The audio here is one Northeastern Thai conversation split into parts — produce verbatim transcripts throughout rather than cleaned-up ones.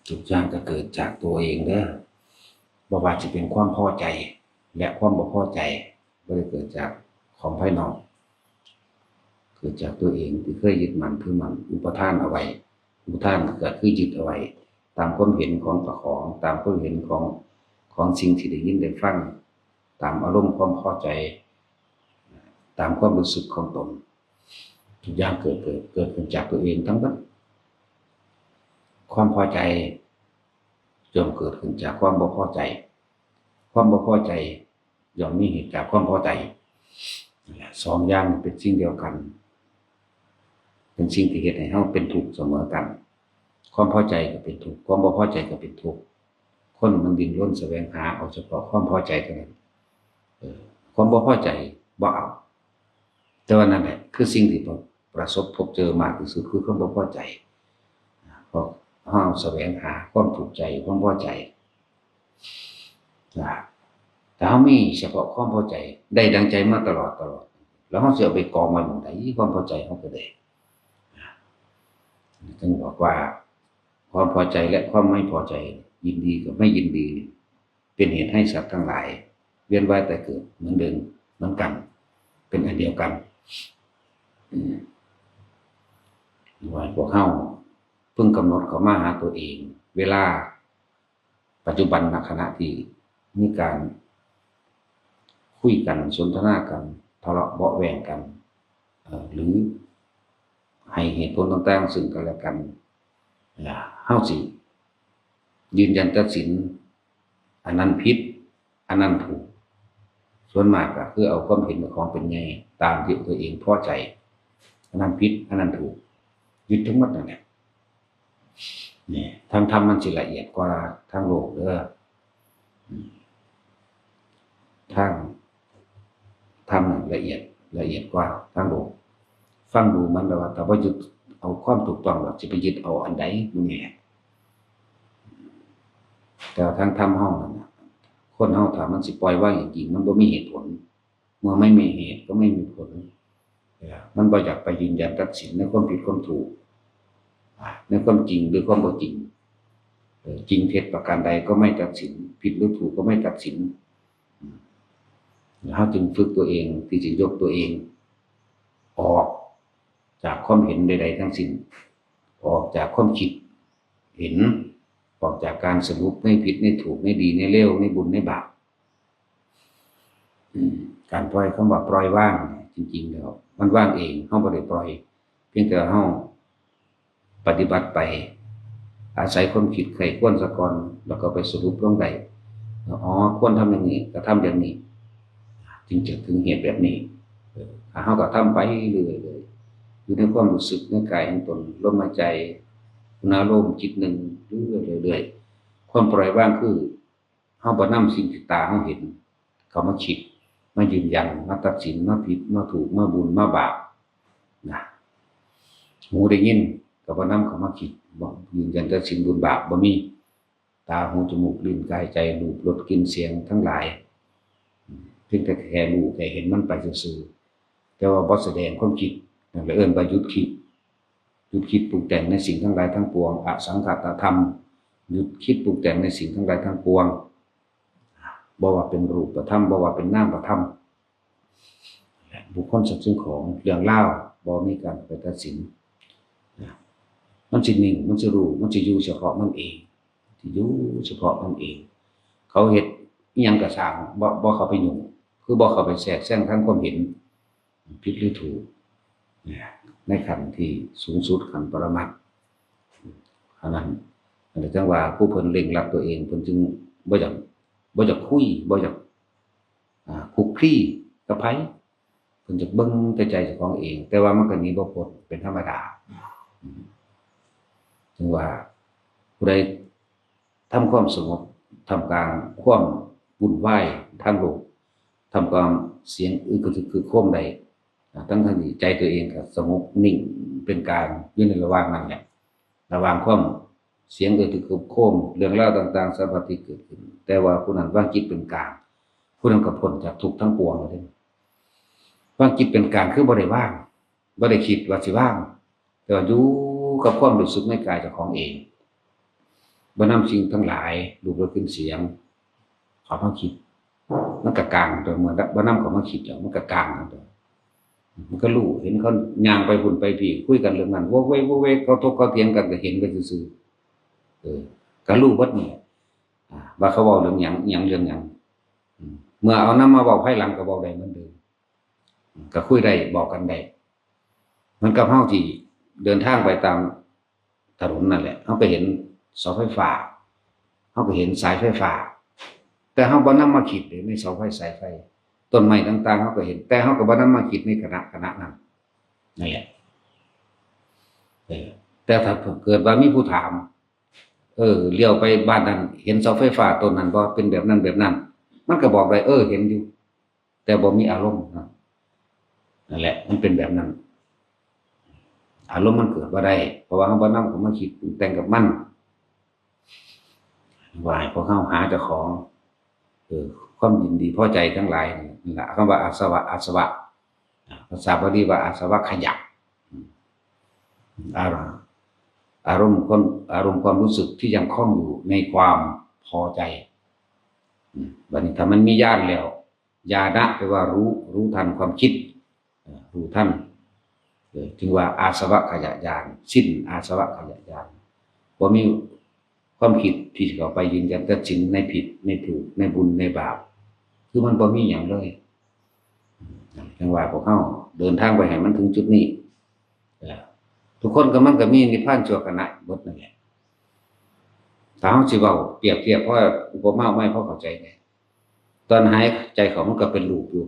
ทุกอย่างก็เกิดจากตัวเองเด้อ บ่ว่าสิเป็นความพอใจและความบ่พอใจ บ่ได้เกิดจากของภายนอก เกิดจากตัวเองที่เคยยึดมั่นถือมั่น อุปทานเอาไว้ อุปทานก็คือยึดเอาไว้ ตามความเห็นของเจ้าของ ตามความเห็นของ ของสิ่งที่ได้ยินได้ฟัง ตามอารมณ์ความพอใจ ตามความรู้สึกของตน ทุกอย่างเกิด เกิด เกิดขึ้นจากตัวเองทั้งหมด ความพอใจย่อมเกิดขึ้นจากความบ่พอใจ ความบ่พอใจย่อมมีเหตุจากความพอใจ สองอย่างเป็นสิ่งเดียวกัน เป็นสิ่งที่เฮ็ดให้เราเป็นทุกข์เสมอกัน ความพอใจก็เป็นทุกข์ ความบ่พอใจก็เป็นทุกข์ คนมันดิ้นรนแสวงหาเอาเฉพาะความพอใจเท่านั้น เออ ความบ่พอใจบ่เอา แต่ว่านั่นแหละคือสิ่งที่ประสบพบเจอมากที่สุด คือความบ่พอใจ เพราะเราแสวงหาความถูกใจ ความพอใจ นะ แต่เรามีเฉพาะความพอใจ ได้ดังใจมาตลอด ตลอด แล้วเราสิเอาไปกองไว้หม่องใด ความพอใจเราก็ได้ จึงบอกว่า ความพอใจและความไม่พอใจ ยินดีกับไม่ยินดี เป็นเหตุให้สัตว์ทั้งหลาย เวียนว่ายตายเกิดเหมือนเดิม เหมือนกัน เป็นอันเดียวกัน อืม ว่าพวกเราเพิ่งกำหนดเข้ามาหาตัวเอง เวลาปัจจุบัน ณ ขณะที่มีการคุยกัน สนทนากัน ทะเลาะเบาะแว้งกัน เอ่อ หรือให้เหตุผลต่างๆซึ่งกันและกัน เฮาสิยืนยันตัดสิน อันนั้นผิด อันนั้นถูก ส่วนมากก็คือเอาความเห็นของเป็นใหญ่ ตามที่ตัวเองพอใจ อันนั้นผิด อันนั้นถูก ยึดทั้งหมดนั่นแหละ นี่ ทางธรรมมันสิละเอียดกว่าทางโลกเด้อ อืม ทางธรรมน่ะละเอียด ละเอียดกว่าทางโลก ฟังดูมันแบบว่า ถ้าบ่ยึดเอาความถูกต้องแล้ว สิไปยึดเอาอันใด มันแหง แต่ว่าทางธรรมเฮานั่นน่ะ คนเฮาถ้ามันสิปล่อยวางจริงๆ มันบ่มีเหตุผล เมื่อไม่มีเหตุก็ไม่มีผล เออ มันบ่อยากไปยืนยันตัดสินในความผิดความถูก อ่า ในความจริงหรือความบ่จริง เออ จริงเท็จประการใดก็ไม่ตัดสิน ผิดหรือถูกก็ไม่ตัดสิน อืม เฮาจึงฝึกตัวเองที่จะยกตัวเอง ออกจากความเห็นใดๆทั้งสิ้น ออกจากความคิดเห็น ออกจากการสรุปในผิดในถูก ในดีในเลว ในบุญในบาป อืม การปล่อย คำว่าปล่อยวางเนี่ย จริงๆแล้วมันวางเอง เฮาบ่ได้ปล่อย เพียงแต่เฮาปฏิบัติไป อาศัยความคิดใคร่ครวญซะก่อน แล้วก็ไปสรุปลงได้ อ๋อ ควรทำอย่างนี้ ก็ทำอย่างนี้ จึงจะถึงเหตุแบบนี้ เออ ถ้าเฮาก็ทำไปเรื่อยๆ อยู่ในความรู้สึกในกายของตน ลมหายใจ อุณหภูมิจิตหนึ่ง เรื่อยๆ เรื่อยๆ ความปล่อยวางคือ เฮาบ่นำสิ่งที่ตาเฮาเห็นเข้ามาคิด มายืนยัน มาตัดสิน มาผิด มาถูก มาบุญ มาบาป นะ หูได้ยินก็บ่นำเข้ามาคิด บ่ยืนยันตัดสินบุญบาป บ่มี ตา หู จมูก ลิ้น กาย ใจ รูป รส กลิ่น เสียง ทั้งหลาย เพียงแต่แค่รู้แค่เห็นมันไปซื่อๆ แต่ว่าบ่แสดงความคิด นั่นก็เอิ้นว่าหยุดคิด หยุดคิดปรุงแต่งในสิ่งทั้งหลายทั้งปวง อสังขตธรรม หยุดคิดปรุงแต่งในสิ่งทั้งหลายทั้งปวง บ่ว่าเป็นรูปธรรม บ่ว่าเป็นนามธรรม บุคคลสัตว์สิ่งของเรื่องราว บ่มีการไปตัดสิน นะ มันสินิ่ง มันสิรู้ มันสิอยู่เฉพาะมันเอง สิอยู่เฉพาะมันเอง เขาเฮ็ดอิหยังก็ซ่าง บ่ บ่เข้าไปยุ่ง คือบ่เข้าไปแทรกแซงทางความเห็น ผิดหรือถูก เนี่ย ในขั้นที่สูงสุด ขั้นปรมัตถ์ อันนั้น อันนี้จั่งว่าผู้เพิ่นเร่งรัดตัวเอง เพิ่นจึงบ่อยาก บ่อยากคุย บ่อยาก อ่า คลุกคลีกับไผ เพิ่นจะเบิ่งแต่ใจเจ้าของเอง แต่ว่ามันก็หนีบ่พ้น เป็นธรรมดา อืม จึงว่าผู้ใดทำความสงบท่ามกลางความวุ่นวายทางโลก ท่ามกลางเสียงอึกกระทึกครึกโครมได้ อ่า ทั้งๆที่ใจตัวเองก็สงบนิ่งเป็นกลางอยู่ในระหว่างนั้นแหละ ระหว่างความเสียงอึกกระทึกครึกโครม เรื่องราวต่างๆสารพัดที่เกิดขึ้น แต่ว่าผู้นั้นวางจิตเป็นกลาง ผู้นั้นก็พ้นจากทุกข์ทั้งปวงเลย วางจิตเป็นกลางคือบ่ได้วาง บ่ได้คิดว่าสิวาง แต่ว่าอยู่กับความรู้สึกในกายเจ้าของเอง บ่นำสิ่งทั้งหลาย รูปรสกลิ่นเสียง เข้ามาคิด มันก็กลางตัว เมื่อบ่นำเข้ามาคิดแล้ว มันก็กลางตัว มันก็รู้ เห็นเขาย่างไปพุ่นไปพี้ คุยกันเรื่องนั้น โวกเวกโวกเวก เขาถกเขาเถียงกัน ก็เห็นไปซื่อๆ เออ ก็รู้เบิดนี่แหละ อ่า ว่าเขาเว้าเรื่องหยัง หยังเรื่องหยัง อืม เมื่อเอานำมาเว้าภายหลังก็เว้าได้เหมือนเดิม ก็คุยได้ บอกกันได้ เหมือนกับเฮาที่เดินทางไปตามถนนนั่นแหละ เฮาก็เห็นเสาไฟฟ้า เฮาก็เห็นสายไฟฟ้า แต่เฮาบ่นำมาคิดเลยในเสาไฟสายไฟ ต้นไม้ต่างๆ เฮาก็เห็น แต่เฮาก็บ่นำมาคิดในขณะ ขณะนั้น นั่นแหละ เออ แต่ถ้าเกิดว่ามีผู้ถาม เออ เลี้ยวไปบ้านนั้น เห็นเสาไฟฟ้าต้นนั้นบ่ เป็นแบบนั้นแบบนั้น มันก็บอกได้ เออ เห็นอยู่ แต่บ่มีอารมณ์นะ นั่นแหละ มันเป็นแบบนั้น อารมณ์มันเกิดบ่ได้ เพราะว่าเฮาบ่นำเข้ามาคิดปรุงแต่งกับมัน ว่าให้พวกเฮาหาเจ้าของ เออ ความยินดีพอใจทั้งหลายนี่ นั่นล่ะ คำว่าอาสวะ อาสวะ อ่า ภาษาบาลีว่าอาสวัคคยะ อืม อารมณ์ อารมณ์ความ อารมณ์ความรู้สึกที่ยังคล้องอยู่ในความพอใจ อืม บัดนี้ถ้ามันมีญาณแล้ว ญาณะแปลว่ารู้ รู้ทันความคิด เอ่อ รู้ทัน เอ่อ จึงว่าอาสวัคคยญาณ สิ้นอาสวัคคยญาณ บ่มีความคิดที่สิเข้าไปยืนยันตัดสินในผิดในถูก ในบุญในบาป คือมันบ่มีหยังเลย จั่งว่าพวกเฮาเดินทางไปให้มันถึงจุดนี้ เอ่อ ทุกคนก็มันก็มีนิพพานชั่วขณะเบิดนั่นแหละ ถ้าเฮาสิเว้าเปรียบเทียบ พออุปมาอุปไมยพอเข้าใจได้ ตอนหายใจเข้ามันก็เป็นรูปอยู่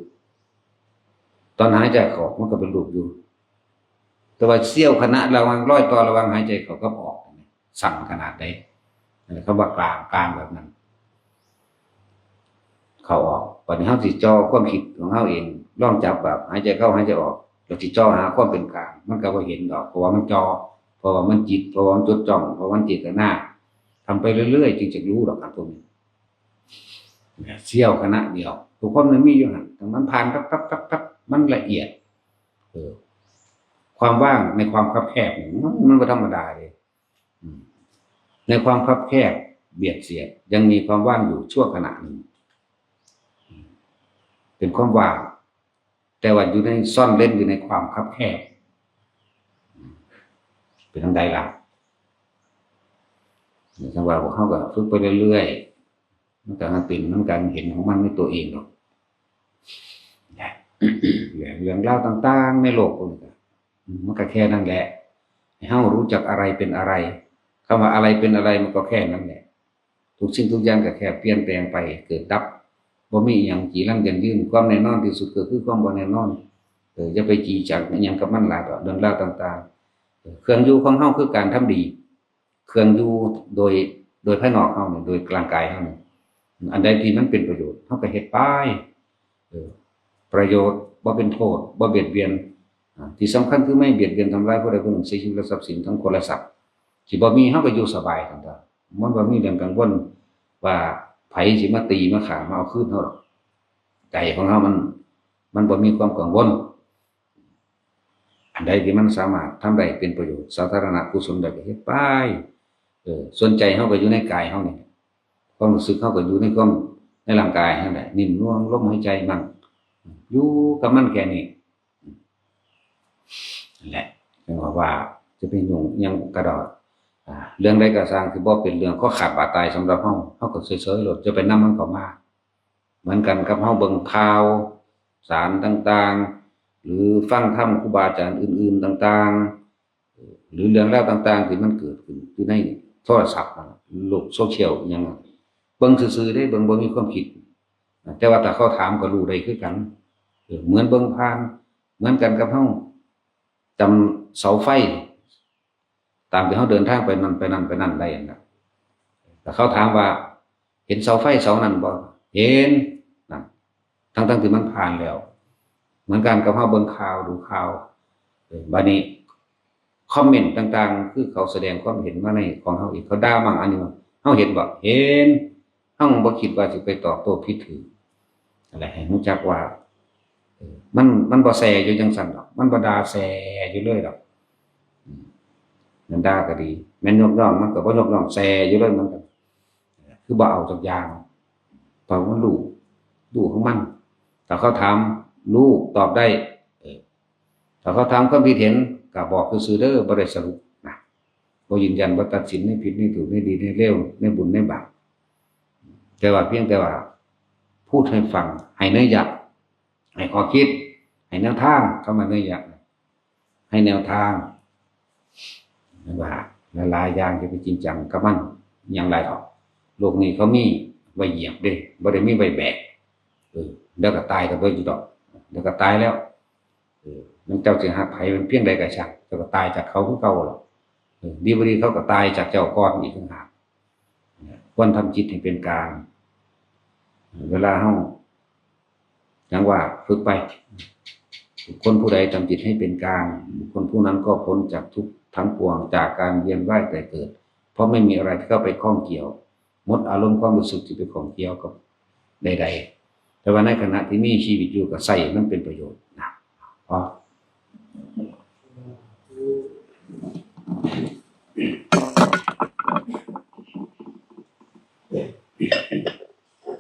ตอนหายใจเข้ามันก็เป็นรูปอยู่ แต่ว่าเสี้ยวขณะระหว่าง รอยต่อระหว่างหายใจเข้ากับออกนี่ สั้นขนาดใด นั่นแหละคำว่ากลาง กลางแบบนั้น เข้าออก บัดนี้เฮาสิจ่อความคิดของเฮาเอง ลองจับแบบหายใจเข้าหายใจออก แล้วสิจ่อหาความเป็นกลาง มันก็บ่เห็นดอก เพราะว่ามันจ่อ เพราะว่ามันจิต เพราะว่ามันจดจ้อง เพราะว่ามันเจตนา ทำไปเรื่อยๆ จึงจะรู้ดอกครับพวกนี้ เสี้ยวขณะเดียว ทุกคนมันมีอยู่หั่น แต่มันผ่านปั๊บปั๊บปั๊บปั๊บ มันละเอียด เออ ความว่างในความคับแคบนี่ มัน มันบ่ธรรมดาเลย อืม ในความคับแคบเบียดเสียด ยังมีความว่างอยู่ชั่วขณะหนึ่ง อืม เป็นความว่าง แต่ว่าอยู่ใน ซ่อนเร้นอยู่ในความคับแคบ อืม เป็นจั่งใดล่ะ จั่งว่าพวกเฮาก็ฝึกไปเรื่อยๆ มันก็เป็น มันก็เห็นของมันในตัวเองดอก เรื่องราวต่างๆ ในโลกพวกนี้ก็ อืม มันก็แค่นั้นแหละ ให้เฮารู้จักอะไรเป็นอะไร คำว่าอะไรเป็นอะไรมันก็แค่นั้นแหละ ทุกสิ่งทุกอย่างก็แค่เปลี่ยนแปลงไป เกิดดับ บ่มีอิหยังจีรังยั่งยืน ความแน่นอนที่สุดก็คือความบ่แน่นอน เออ อย่าไปจีจักอิหยังกับมันหลายดอก เรื่องราวต่างๆ เออ เครื่องอยู่ของเฮาคือการทำดี เครื่องอยู่โดย โดยภายนอกเฮานี่ โดยร่างกายเฮานี่ อันใดที่มันเป็นประโยชน์ เฮาก็เฮ็ดไป เออ ประโยชน์ บ่เป็นโทษ บ่เบียดเบียน อ่า ที่สำคัญคือไม่เบียดเบียนทำร้ายผู้ใดผู้หนึ่ง เสียชีวิตและทรัพย์สินทั้งคนและสัตว์ สิบ่มี เฮาก็อยู่สบายกันตัว มันบ่มีเรื่องกังวลว่าไผสิมาตีมาฆ่ามาเอาคืนเฮาดอก ใจของเฮามัน มันบ่มีความกังวล อันใดที่มันสามารถทำได้เป็นประโยชน์สาธารณกุศลได้ก็เฮ็ดไป เออ ส่วนใจเฮาก็อยู่ในกายเฮานี่ ความรู้สึกเฮาก็อยู่ในความ ในร่างกายเฮาแหละ นิ่มนวล ลมหายใจมั่น อยู่กับมันแค่นี้ นั่นแหละ จั่งว่า ว่าจะไปยุ่งอิหยังกะดอก อ่า เรื่องใดก็ซ่างที่บ่เป็นเรื่องข้อขาดบาดตายสำหรับเฮา เฮาก็เฉยๆ โลด จะไปนำมันเข้ามา เหมือนกันกับเฮาเบิ่งข่าวสารต่างๆ หรือฟังธรรมครูบาอาจารย์อื่นๆ ต่างๆ หรือเรื่องราวต่างๆ ที่มันเกิดขึ้นอยู่ในโทรศัพท์นั่นล่ะ โลกโซเชียลอิหยังนั่น เบิ่งซื่อๆ เด้ เบิ่งบ่มีความคิด แต่ว่าถ้าเขาถามก็รู้ได้คือกัน เออ เหมือนเบิ่งผ่าน เหมือนกันกับเฮาจำเสาไฟ ตามที่เฮาเดินทางไปนั่นไปนั่นไปนั่นได้นั่นล่ะ แต่เขาถามว่า เห็นเสาไฟเสานั้นบ่ เห็น นั่น ทั้งๆ ที่มันผ่านแล้ว เหมือนกันกับเฮาเบิ่งข่าวดูข่าว เออ บัดนี้คอมเมนต์ต่างๆ คือเขาแสดงความเห็นมาในของเฮาอีก เขาด่ามั่งอันนี้มั่ง เฮาเห็นบ่ เห็น เฮาบ่คิดว่าสิไปตอบโต้ผิดถูก นั่นแหละ ให้รู้จักว่า เออ มัน มันบ่แซ่อยู่จั่งซั้นดอก มันบ่ด่าแซ่อยู่เลยดอก อืม มันด่าก็ดี แม่นยกย่องมันก็บ่ยกย่อง แซ่อยู่เลย มันก็คือบ่เอาจักอย่าง เพราะมันรู้ รู้ของมัน ถ้าเขาถาม รู้ ตอบได้ เออ ถ้าเขาถามความคิดเห็น ก็บอกซื่อๆเด้อ บ่ได้สรุปนะ บ่ยืนยัน บ่ตัดสินในผิดในถูก ในดีในเลว ในบุญในบาป แต่ว่าเพียงแต่ว่า พูดให้ฟัง ให้นัยยะ ให้ข้อคิด ให้แนวทาง คำว่านัยยะ ให้แนวทาง ว่าหลายๆอย่างจะไปจริงจังกับมัน อย่างไรหรอก โลกนี้เขามีไว้เหยียบเด้ บ่ได้มีไว้แบก เออ เดี๋ยวก็ตายก็บ่อยู่ดอก เดี๋ยวก็ตายแล้ว เออ มันเจ้าสิฮักไผมันเพียงใดก็ช่าง เจ้าก็ตายจากเขาคือเก่าหรอก เออ ดีบ่ดีเขาก็ตายจากเจ้าก่อนอีกต่างหาก ควรทำจิตให้เป็นกลาง เวลาเฮา อย่างว่าฝึกไป บุคคลผู้ใดทำจิตให้เป็นกลาง บุคคลผู้นั้นก็พ้นจากทุกข์ทั้งปวง จากการเวียนว่ายแต่เกิด เพราะไม่มีอะไรที่เข้าไปข้องเกี่ยว หมดอารมณ์ความรู้สึกที่ไปข้องเกี่ยวกับใดๆ แต่ว่าในขณะที่มีชีวิตอยู่ก็ใส่มันเป็นประโยชน์